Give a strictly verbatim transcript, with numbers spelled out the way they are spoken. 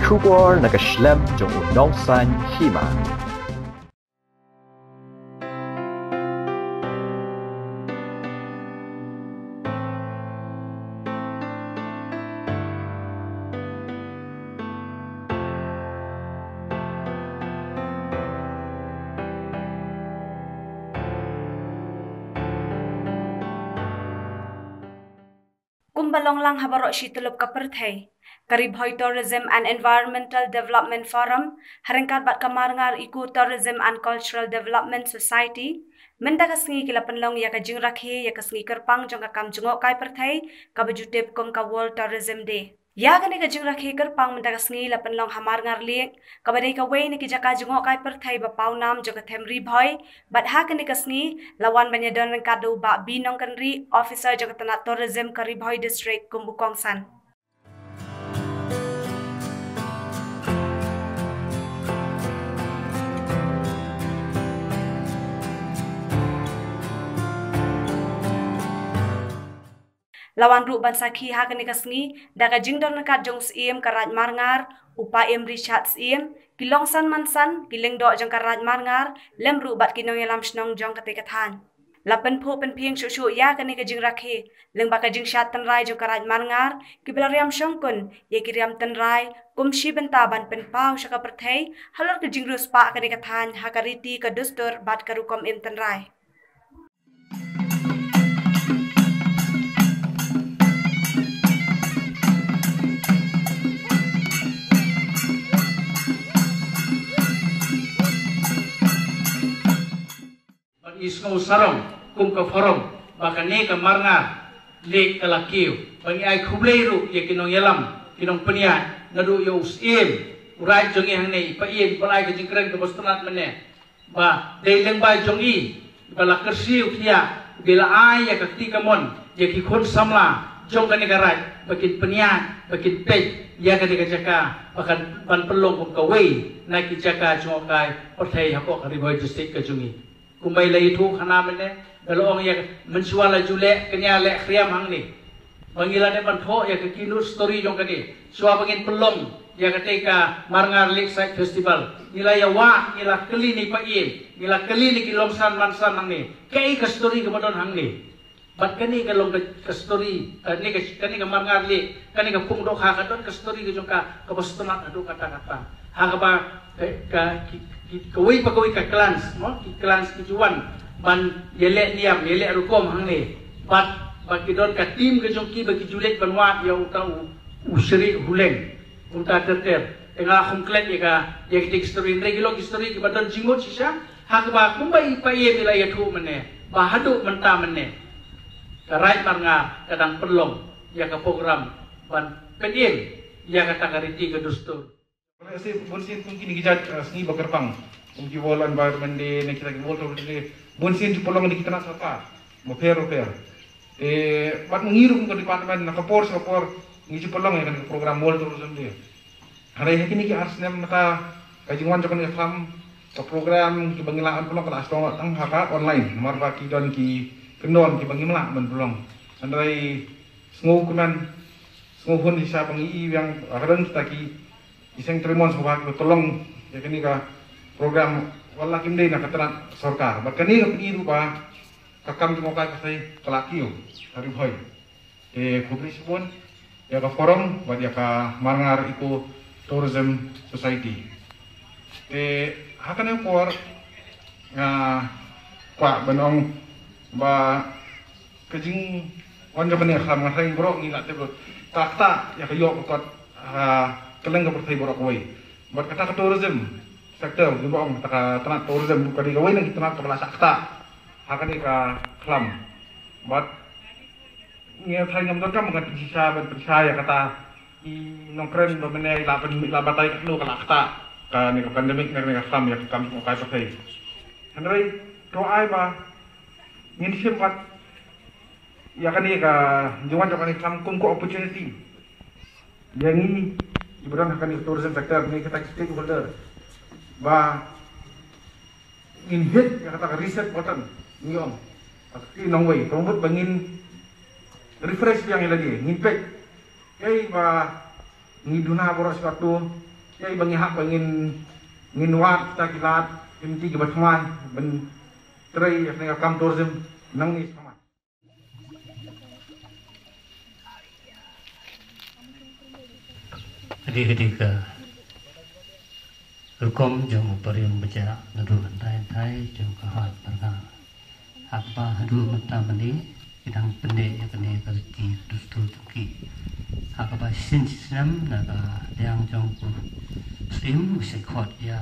Khubor na ka shlem jong u nongsan hima. Kumba long lang ha baroh shi tyllup ka pyrthei, ka Ri Bhoi Tourism and Environmental Development Forum, ha ryngkat bad ka Marngar Eco Tourism and Cultural Development Society, mynta ka sngi ki la pynlong ïa ka jingrakhe ïa ka sngi kyrpang jong ka kam jngohkai pyrthei, kaba ju tip kum ka World Tourism Day. Ïa kane ka jingrakhe kyrpang mynta ka sngi la pynlong ha Marngar Lake, kaba dei kawei na ki jaka jngohkai pyrthei ba paw nam jong ka them Ri Bhoi, bad ha kane ka sngi la wan ban ïadon ryngkat da u Bah B Nongkynrih, officer jong ka tnat tourism ka Ri Bhoi District kum u kongsan. La wan ruh ban sakhi ha kane ka sngi da ka jingdon ryngkat jong u Syiem ka Raid Marngar, u Paiem Richard Syiem, ki longsan mansan, ki lyngdoh jong ka Raid Marngar, lem ruh bad ki nongïalam shnong jong katei ka thaiñ. La pynphuh pynphieng shuh shuh ïa kane ka jingrakhe lyngba ka jingshad tynrai jong ka Raid Marngar, kiba la riam shongkun ïa ki riam tynrai kum shi bynta ban pynpaw sha ka pyrthei halor ka jingriewspah kane ka thaiñ ha ka riti ka dustur bad ka rukom im tynrai. Ba ngi sngew sarong kum ka forum ba kane ka Marngar Lake ka la kiew. Ba ngi ai khublei ruh ïa ki nongïalam, ki nongpynïaid, naduh ïa u Syiem u Raid jong ngi hangne, i Paiem, ba la ai ka jingkren kaba sngewtynnat mynne. Ba dei lyngba jong i ba la kyrsiew khia, ba la ai ïa ka kti kamon ïa ki khun samla jong kane ka Raid ba kin pynïaid, ba kin peit ïa kane ka jaka ba kan ban pynlong kum kawei na ki jaka jngohkai pyrthei hapoh ka Ri Bhoi District ka jong ngi. Kumba i la ïathuh khana mynne, ba la ong ïa ka mynshuwa la ju leh kñia leh khriam hangne. Ba ngi la dep ban thoh ïa ka keynote story jong kane. Shuwa ba ngin pynlong ïa katei ka Marngar Lakeside Festival, ngi la ïa wad, ngi la kylli na i Paiem, ngi la kylli na ki longsan mansan hangne, kaei ka story kaba don hangne. Bad kane ka long ka, ka story, eh, kane ka, kane ka Marngar Lake, kane ka Pung Dohkha ka don ka story ka jong ka, kaba sngewtynnat haduh katta katta. Ha kaba ka, ka, ki, ki, kawei pa kawei ka clans, mo, ki clans ki ju wan ban ïaleh niam, ïaleh rukom hangne. Bad ba ki don ka team ka jong ki ba ki ju leit ban wad ïa uta u, u Shri Huleng. Kumta ter ter. Te nga la khum klet ïa ka, ïa ka story, hynrei ki long ki story kiba don jingmut shisha. Ha kaba kumba i Paiem i la ïathuh mynne, ba haduh mynta mynne ka Raid Marngar ka dang pynlong ïa ka program ban pynim ïa kata ka riti ka dustur. Bun sien kum kine ki jait, eh, sngi ba kyrpang, kum ki World Environment Day ne kita ki World Tourism Day, bun sien ki pynlong na ki tnat sorkar bapher bapher. Te bad ngi ruh kum ka department, na ka por sha ka por ngi ju pynlong ïa kane ka program World Tourism Day. Hynrei ha kine ki ar snem mynta, ka jingwan jong kane ka khlam, ka program kiba ngi lah ban pynlong ka la sdang tang ha ka online, namar ba ki don ki kyndon kiba ngim lah ban pynlong. Hynrei sngewkmen, sngewhun shisha ba ngi i biang, ka don kita ki, ki seng trei mon sngewbha kiba pynlong ïa kane ka program, wat la kim dei na ka tnat sorkar. Bad kane ka pyni ruh ba ka kam jngohkai pyrthei ka la kiew ha Ri Bhoi. Te khublei shibun ïa ka forum bad ïa ka Marngar Eco Tourism Society. Te ha kane ka por nga kwah ban ong ba ka jingwan jong kane ka khlam, nga hynrei baroh ngi la tip lut, ka ktah ïa ka ïoh ka kot ha kylleng ka pyrthei baroh kawei. Bad kata ka tourism sector, ngi ba ong kata ka tnat tourism ka dei kawei na ki tnat kaba la shah ktah ha kane ka khlam. Bad ngi tharai ngam donkam ban pynshisha, ban pynshisha ïa kata. I nongkren ba mynne i la pyn-, i la batai katno ka la ktah kane ka pandemic ne kane ka khlam ïa ka kam jngohkai pyrthei. Hynrei to ai ba ngin shim pat ïa kane ka jingwan jong kane ka khlam kum ka opportunity ïa ngi kiba don ha kane ka tourism sector ne kita ki stakeholder ba ngin hit ïa kata ka reset button, ngi ong. Ka kti nongwei, ka mut ba ngin refresh biang ïa lade, ngin peit kaei ba ngi duna baroh shi katto, Ïa ba ngi hap ba ngin ngin wad kita ki lad, ki lynti kiba thymmai ban trei ïa kane ka kam tourism nangne thymmai. Ka dei ka dei ka rukom jong u barim bajah naduh hynrei hynrei jong ka hoi Parngar. Ha kaba haduh mynta mynne ki dang pynneh ïa kane ka riti ka dustur jong ki. Ha kaba shisien shisnem na ka liang jong u Syiem u sa khot ïa